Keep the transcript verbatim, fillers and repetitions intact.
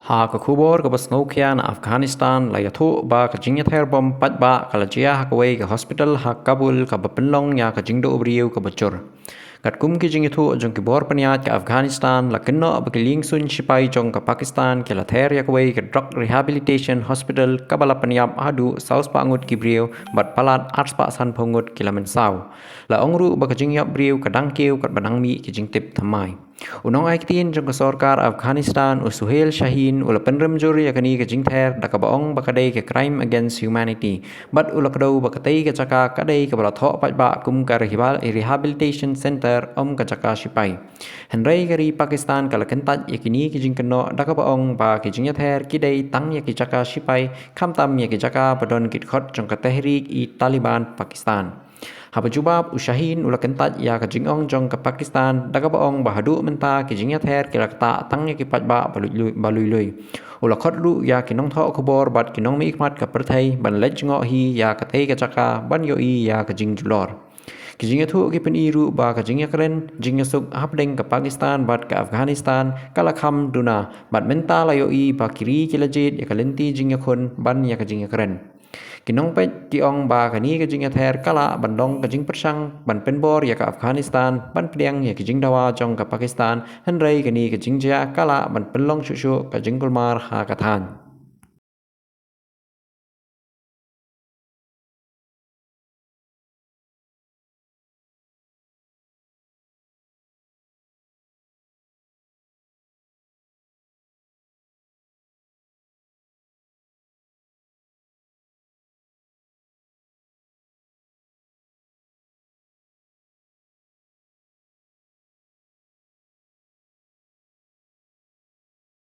Ha ka khubor kaba sngewkhia na Afghanistan, la ïathuh ba ka jingïather bom paidbah ka la jia ha kawei ka hospital ha Kabul, kaba pynlong ïa ka jingduh briew kaba jur. Katkum ki jingïathuh jong ki bor pynïaid ka Afghanistan, la kynnoh ba ki liengsuiñ shipai jong ka Pakistan ki la ther ïa kawei ka drug rehabilitation hospital kaba la pynïap haduh saw spah ngut ki briew bad palat ar spah sanphew ngut ki la mynsaw. La ong ruh ba ka jingïap briew ka dang kiew katba nang mih ki jingtip thymmai. U nongai ktien jong ka sorkar Afghanistan, u Suhail Shaheen, u la pynrem jur ïa kane ka jingther da kaba ong ba ka dei ka crime against humanity bad u la kdew ba katei ka jaka ka dei kaba la thoh paidbah kum ka rehiba-, rehabilitation center, ym ka jaka shipai. Hynrei ka ri Pakistan ka la kyntait ïa kine ki jingkynnoh da kaba ong ba ki jingïather ki dei tang ïa ki jaka shipai, khamtam ïa ki jaka ba don ki dkhot jong ka Tehrik-i-Taliban Pakistan. Haba jubab, u Shaheen u la kyntait ïa ka jingong jong ka Pakistan da kaba ong ba haduh mynta ki jingïather ki la ktah tang ïa ki paidbah ba lui-, ba lui-lui. U la khot ruh ïa ki nongthoh khubor bad ki nongmihkhmat ka pyrthei ban leit jngoh hi ïa katei ka jaka ban ïohi ïa ka jingjulor. Ki jingïathuh ki pyni ruh ba ka jingïakren jingïasuk hapdeng ka Pakistan bad ka Afghanistan ka la kham duna bad mynta la ïohi ba ki ri ki la jied ïa ka lynti jingïakhun ban ïa ka jingïakren. Ki nongpeit ki ong ba kane ka jingïather ka lah ban long ka jingpyrshang ban pynbor ïa ka Afghanistan ban pdiang ïa ki jingdawa jong ka Pakistan, hynrei kane ka jingjia ka lah ban pynlong shuh shuh ka jingkulmar ha ka thaiñ.